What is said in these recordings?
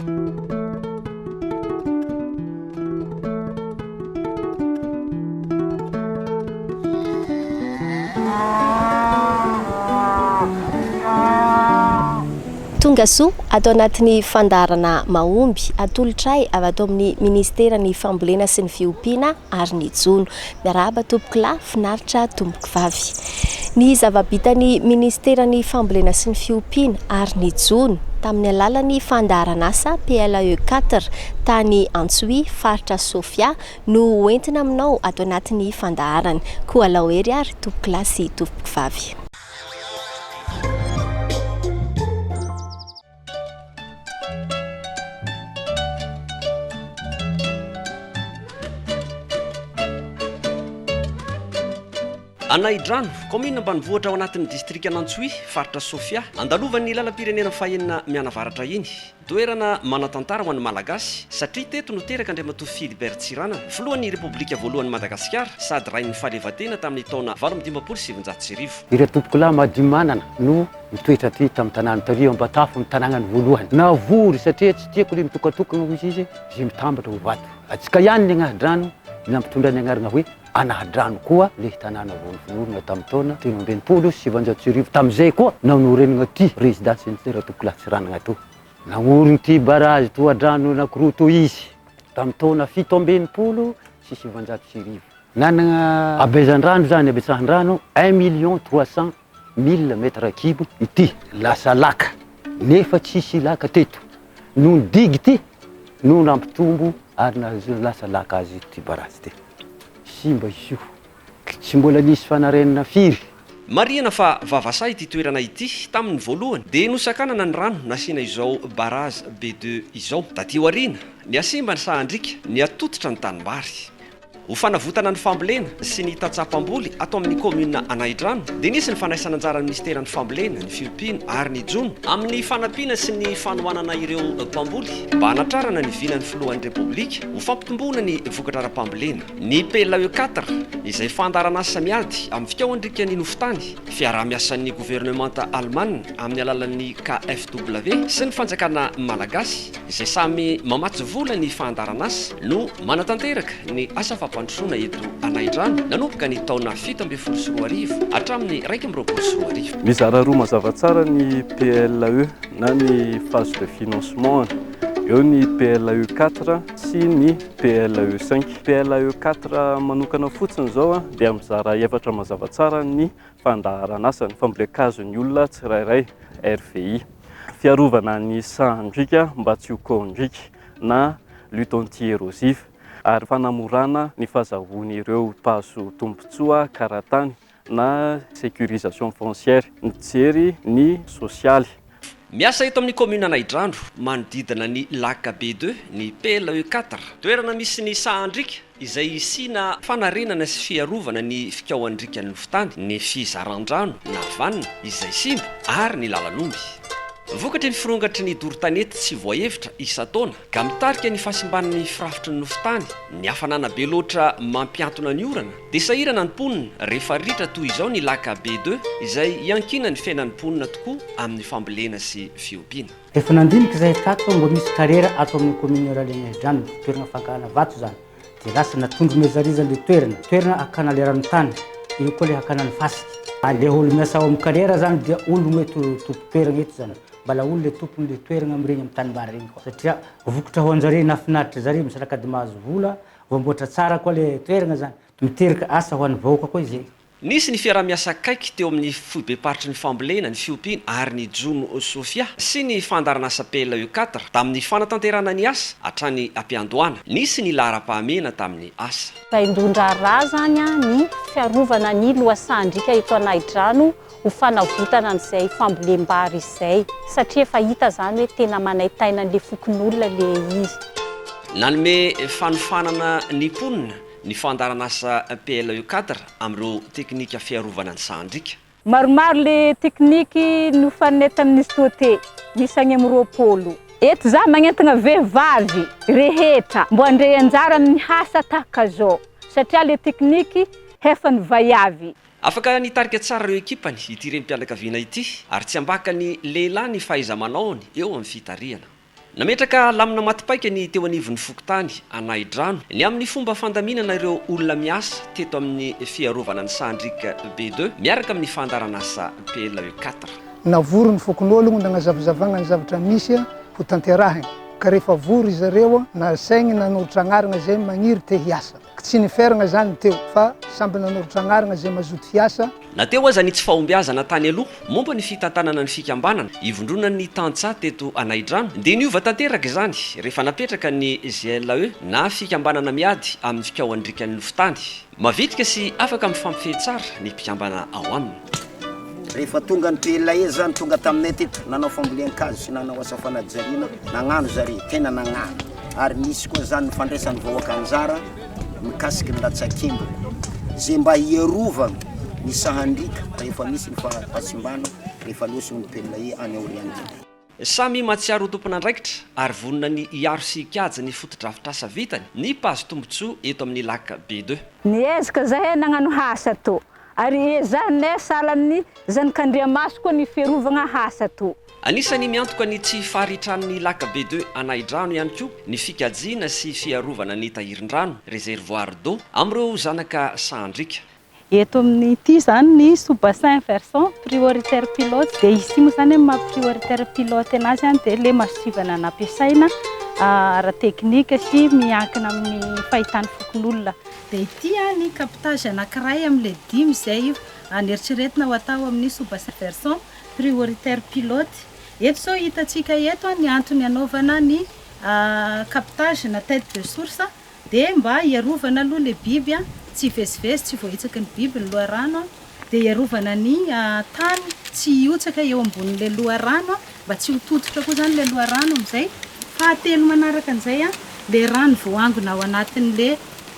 Tonga soa ato anatin'ny fandaharana mahomby atolotray avy ato amin'ny ministeran'ny fambolena sy ny fiompiana ary ny jono. Miarahaba tompoko lahy, finaritra tompoko vavy. Ny zava-bitan'ny ministeran'ny fambolena sy ny fiompiana ary ny jono tamin'ny alalan'ny fandaharan'asa PLAE 4 tany Antsohihy, faritra Sofia no ho entina aminao ato anatin'ny fandaharana. Koa alao hery ary tompoko lahy sy tompoko vavy. Anahidrano, kaominina ambanivohitra ao anatin'ny distrikan'Antsohihy, faritra Sofia, andalovan'ny lalam-pirenena fahenina mianavaratra iny. Toerana manan-tantara ho an'ny Malagasy, satria teto no teraka Andriamatoa Philibert Tsiranana, filohan'ny Repoblika voalohan'i Madagasikara sady rain'ny fahaleovantena tamin'ny taona 1958. Ireo tompokolahy Madiomanana no nitoetra aty tamin'ny tanàna tary Ambatafo ny tanànany voalohany. Navory satria tsy tiako le mitokatokana hoy izy ze mitambatra ho vato. Antsika ihany ny Agnahidrano nampitondra ny agnarana hoe Anahidrano koa le tanàna vao noforona tamin'ny taona 1963 tamin'izay koa nanorenana ty résidence ny Ratompokolahy Tsiranana to. Nagnorigny ty barrage tohadrano anakiroa toy izy tamin'ny taona 1967. Nanagna habezan-drano zany, habetsahan-drano un million trois cent mille mètre cube ity. Lasa laka, nefa tsisy laka teto. Noho ny digue ity no nampitombo ary nahalasa laka azy ity barazy ity. Simba izy io, tsy mbola nisy fanarenana firy. Marihana fa vavasaha ity toerana ity tamin'ny voalohany dia nosakanana ny rano nasiana izao barrage B deux izao. Taty aoriana, nihasimba ny sahan-driaka, nihatototra ny tanimbary. Ho fanavotana ny fambolena sy ny tantsaha mpamboly ato amin'ny kaominina Anahidrano dia nisy ny fandraisana anjaran'ny minisiteran'ny Fambolena, ny Fiompiana ary ny Jono amin'ny fanampiana sy ny fanohanana ireo mpamboly mba hanatrarana ny vinan'ny filohan'ny Repoblika ho fampitomboana ny vokatra ara-pambolena. Ny PLAE 4 izay fandaharanasa miady amin'ny fikaohan-driaka ny nofon-tany, fiaraha-miasan'ny governemanta alemana amin'ny alalan'ny KfW sy ny fanjakana malagasy izay samy mamatsy vola ny fandaharanasa no manatanteraka ny asa fampandrosoana eto Anahidrano nanomboka ny taona 2017 hatramin'ny 2021. Mizara roa mazava tsara ny PLAE na ny phase de financement, eo ny PLAE 4 sy ny PLAE 5. PLAE 4 manokana fotsiny izao dia mizara efatra mazava tsara ny fandaharanasa, ny fambolen-kazon'ny olona tsirairay, RVI, fiarovana ny sahan-driaka mba tsy ho kaon-driaka na lutte anti-érosive ary fanamorana ny fahazahoan'ireo mpahazo tombontsoa kara-tany na sécurisation foncière, mijery ny sosialy. Miasa eto amin'ny kaominina Anahidrano, manodidina ny Lac B deux, ny PLE 4. Toerana misy ny sahan-driaka izay hisiana fanarenana sy fiarovana ny fikaohan-driakan'ny nofon-tany, ny fizaran-drano na vanne izay simba ary ny lalan'omby. Vokatry ny firongatry ny doro tanety tsy voahevitra isan-taona ka mitarika ny fahasimban'ny firafitry ny nofon-tany, ny hafanana be loatra mampiantona ny orana, Dia sahirana ny mponina rehefa ritra toy izao ny lac B deux izay iankinan'ny fiainan'ny mponina tokoa amin'ny fambolena sy fiompiana. Efa nandinika izahay tato fa mba misy carrière ato amin'ny commune rurale Anahidrano, toerana fankahana vato zany, dia lasa natondro mezariza le toerana, toerana hakana le ranontany, eo koa le hakana ny fasika. Le olo miasa ao amin'ny carrière zany dia ologno eto tompon-toerana eto zany, mbala olo le tompony le toerana amin'ireny amin'ny tanimbary regny koa, satria vokatra ho anjare nahafinaritra zare, misaraka mahazo vola, Voamboatra tsara koa le toerana zany. Miteraka asa ho an'ny vahoaka koa izay. Nisy ny fiaraha-miasa akaiky teo amin'ny foibem-paritry ny fambolena, ny fiompiana ary ny jono Sofia sy ny fandaharanasa PLE 4 tamin'ny fanatanterahana ny asa hatrany am-piandohana. Nisy ny laharam-pahamehana tamin'ny asa. Vaindohan-draharaha izany ny fiarovana ny lohasahan-driaka eto Anahidrano ho fanavotana an'izay fambolem-bary izay satria efa hita izany hoe tena manaintaina an'ilay fokonolona ilay izy. Nanome fanofanana ny mponina ny fandaharanasa PLE 4 amin'ireo teknika fiarovana ny sahan-driaka. Maromaro le tekniky nofaninay tamin'izy toa te, misy agny amin'ny 20. Eto za magnentagna vehivavy rehetra mbo handray anjara amin'ny asa tahaka zao satria le tekniky hefan'ny vaiavy. Afaka nitarika tsara ireo ekipany ity renim-pianakaviana ity ary tsy ambaka ny lehilahy ny fahaiza-manaony eo amin'ny fitarihana. Nametraka lamina maty paika ny teo anivon'ny fokontany Anahidrano ny amin'ny fomba fandaminana ireo olona miasa teto amin'ny fiarovana ny sahandriaka B2 miaraka amin'ny fandaharanasa PLE 4. Navory ny fokonologno nagnazavazavagna ny zavatra misy ho tanterahigny ka rehefa vory zareo nasaigny nanoratra agnarana zay magniry te hiasa. Tsy niferagna zany teo fa samby nanoratra agnarana zay mazoto hiasa. Na teo aza ny tsy fahombiazana tany aloha momba ny fitantanana ny fikambanana ivondronan'ny tantsaha teto Anahidrano dia niova tanteraka izany rehefa napetraka ny GLAE na fikambanana miady amin'ny fikaohan-drikan'ny nofon-tany. Mavitrika sy afaka mifampifehy tsara ny mpikambana ao aminy. Rehefa tonga ny PLAE zany tonga taminay teto nanao fambolen-kazo sy nanao asa fanajariana, nagnano zare, tena nagnano. Ary nisy koa zany ny fandraisan'ny vahoaka anjara mikasiky ny latsakemboka zay mba hiarovana ny sahandriaka rehefa misy ny fahasimbana rehefa loson'ny PLAE any aoriana any. Samy mahatsiaro ho tompon'andraikitra ary vonona ny hiaro sy hikajy ny fotodrafitrasa vitany ny mpahazo tombontsoa eto amin'ny Lac B2. Niezaka zahay nagnano asa tô, ary ezahinay sahala amin'ny zanak'Andriamaso koa ny fiarovagna asa tô. Anisan'ny miantoka ny tsy faharitran'ny Lac B2 Anahidrano ihany koa ny fikajiana sy fiarovana ny tahirin-drano, réservoir d'eau, amin'ireo zanaka sahandriaka. Eto amin'ity izany ny sous bassin versant prioritaire pilote dia izy ity moa izany amin'ny maha prioritaire pilote anazy dia ilay masontsivana nampiasaina ara-teknika sy miankina amin'ny fahitan'ny fokonolona. Dia ity ny captage anankiray amin'ilay dimy izay neritreretina ho atao amin'ny sous bassin versant prioritaire pilote. Eto izao hitantsika eto ny antony hanaovana ny captage na tête de source. Dia mba hiarovana aloha ilay biby tsy hivezivezy, tsy voahitsaky ny biby ny loharano, dia hiarovana ny tany tsy hihotsaka eo ambonin'ilay loharano, mba tsy ho tototra koa izany ilay loharano amin'izay. Fahatelo manaraka an'izay, ilay rano voaangona ao anatin'ilay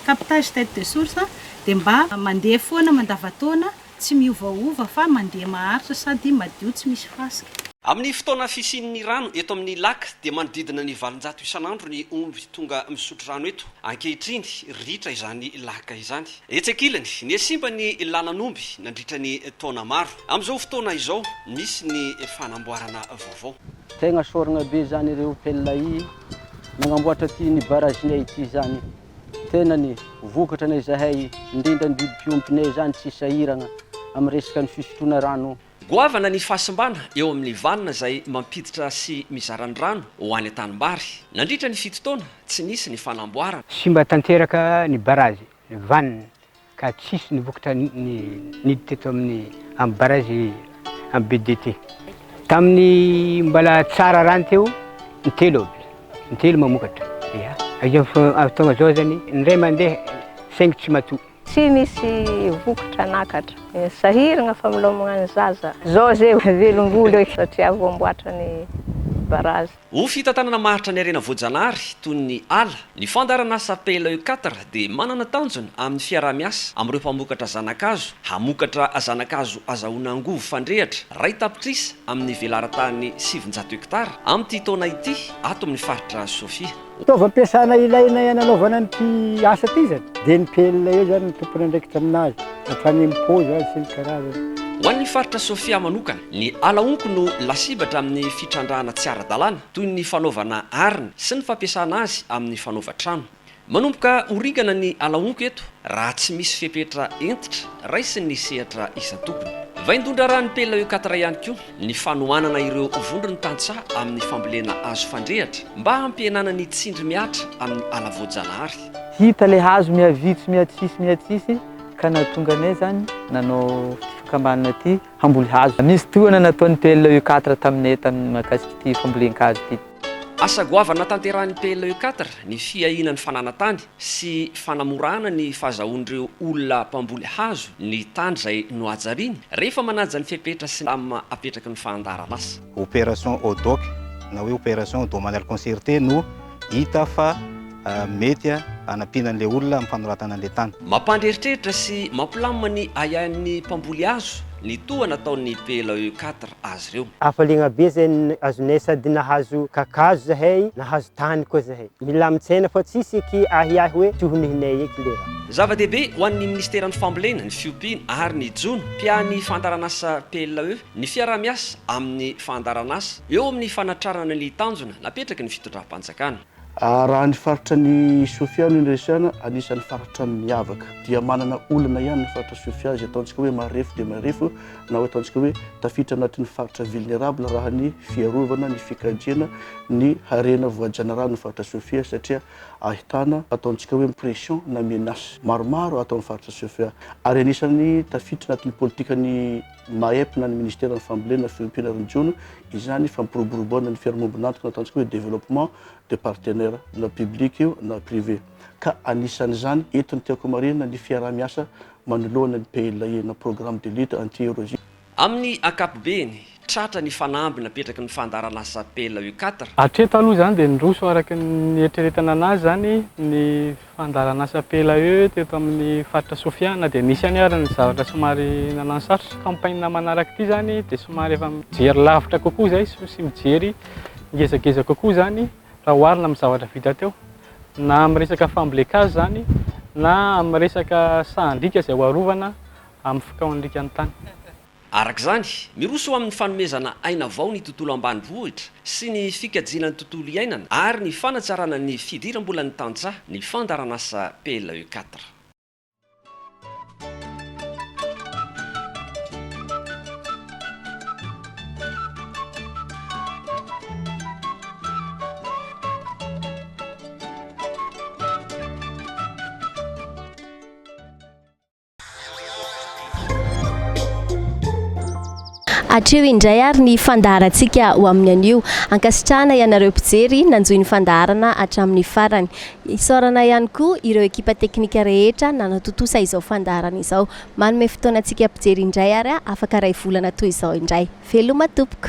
captage tête de source dia mba mandeha foana mandavantaona, Tsy miovaova fa mandeha maharitra sady madio tsy misy fasika. Amin'ny fotoana fisian'ny rano eto amin'ny lac dia manodidina ny 800 isan'andro ny omby tonga misotro rano eto. Ankehitriny, ritra izany lac izany. Etsy ankilany, nihasimba ny lalan'omby nandritra ny taona maro. Amin'izao fotoana izao, misy ny fanamboarana vaovao. Tegna sôragna be zany ireo PLAI nagnamboatra ty ny barrage-nay ity zany. Tena ny vokatra anay zahay indrindra ny biby fiompinay zany tsy sahiragna am resaka ny fisotroana rano. Goavana ny fahasimbana eo amin'ny vanona izay mampiditra sy mizara ny rano ho any an-tanimbary. Nandritra ny fito taona, tsy nisy ny fanamboarana. Simba tanteraka ny barazy, ny vanona, ka tsisy ny vokatra niditra teto amin'ny amin'ny barazy amin'ny BDT. Tamin'ny mbola tsara rano teo, intelo aby, intelo mamokatra. Ia, izao fotoana izao zany, indray mandeha saingy tsy matoa. Tsy nisy vokatra nakatra. Sahiragna fa milomagna ny zaza. Zao zay velom-bolo satria voamboatra ny barazy. Ho fitantanana maharitra ny harena voajanahary toy ny ala, ny fandaharanasa PLE 4 dia manana tanjona amin'ny fiaraha-miasa amin'ireo mpamokatra zana-kazo hamokatra zana-kazo azahoana angovo fandrehatra 1 tapitrisa amin'ny velaran-tany 900 hektara amin'ity taona ity ato amin'ny faritra Sofia. Fitaovam-piasana ilaina nanaovana an'ity asa ity zany dia ny PLE zany ny tompon'andraikitra aminazy hatrany amin'ny pô zany sy ny karazany. Ho an'ny faritra Sofia manokana, ny ala honko no lasibatra amin'ny fitrandrahana tsy ara-dalàna toy ny fanaovana arina sy ny fampiasana azy amin'ny fanaovan-trano. Manomboka ho ringana ny ala honko eto raha tsy misy fepetra hentitra raisin'ny sehatra isan-tokony. Vaindohan-draharahan'ny PLE 4 ihany koa ny fanohanana ireo vondron'ny tantsaha amin'ny fambolena hazo fandrehatra mba hampihenana ny tsindry mihatra amin'ny ala voajanahary. Hita le hazo mihavitsy mihatsisy mihatsisy ka nahatonga anay zany nanao fikambanana ty hamboly hazo. Misy tohana nataon'ny PLE 4 taminay tamin'ny mahakasika ity fambolen-kazo ity. Asa goavana tanterahin'ny PLE 4 ny fiahiana ny fananan-tany sy fanamorana ny fahazahoan'ireo olona mpamboly hazo ny tany izay nohajariny rehefa manaja ny fepetra sy lamina apetraky ny fandaharanasa. Opération ODOC na hoe opération domaniale concertée no hita fa mety hanampiana an'ilay olona amin'ny fanoratana an'ilay tany. Mampandrieritreritra sy mampilamina ny ahiahin'ny mpamboly hazo. ny tohana ataon'ny PLAE quatre azy ireo. Hafaliagna be zay azonay sady nahazo kakazo zahay nahazo tany koa zahay. Milamin-tsaina fa tsisy eky ahiahy hoe tsy ho nihinay eky le raha. Zava-dehibe ho an'ny minisiteran'ny Fambolena, ny Fiompiana ary ny Jono, mpiahy ny fandaharanasa PLAE, ny fiaraha-miasa amin'ny fandaharanasa eo amin'ny fanatrarana ny tanjona napetraky ny fitondram-panjakana. Raha ny faritra ny Sofia no iresahana, anisan'ny faritra miavaka. Dia manana olana ihany ny faritra Sofia izay ataontsika hoe marefo dia marefo na ho ataontsika hoe tafiditra anatin'ny faritra vulnérable raha ny fiarovana, ny fikajiana ny harena voajanahary ny faritra Sofia satria ahitana ataontsika hoe pression na menace maromaro ato amin'ny faritra Sofia ary anisan'ny tafiditra anatin'ny politikan'ny MAEP na ny Ministeran'ny Fambolena, Fiompiana ary ny Jono izany fampiroboroboana ny fiarahamombon'antoka na ataontsika hoe développement de partenaire na public io na privé ka anisan'izany eto ny tiako marihina ny fiaraha-miasa manoloana ny PLAE na Programme de lutte anti-érosion. Amin'ny ankapobeny, tratra ny fanamby napetraky ny fandaharanasa PLAE quatre. Hatreto aloha izany dia niroso araka ny nieritreretana anazy izany ny fandaharanasa PLAE teto amin'ny faritra Sofia na dia nisy ihany ary ny zavatra somary nanano sarotra. Campagne manaraka ity izany dia somary efa mijery lavitra kokoa izay sy mijery ngezageza kokoa izany raha oharina amin'ny zavatra vita teo. Na amin'ny resaka fambolen-kazo izany na amin'ny resaka sahan-driaka izay ho arovana amin'ny fikaon'ny tany. Araka izany, miroso ho amin'ny fanomezana aina vao ny tontolo ambanivohitra sy ny fikajiana ny tontolo iainana ary ny fanatsarana ny fidiram-bolan'ny tantsaha ny fandaharanasa PLAE quatre. Hatreo indray ary ny fandaharantsika ho amin'ny anio. Ankasitrahana ianareo mpijery nanjohy ny fandaharana hatramin'ny farany. Isaorana ihany koa ireo ekipa teknika rehetra nanatontosa izao fandaharana izao. Manome fotoana antsika mpijery indray ary afaka iray volana toy izao indray. Veloma tompoko.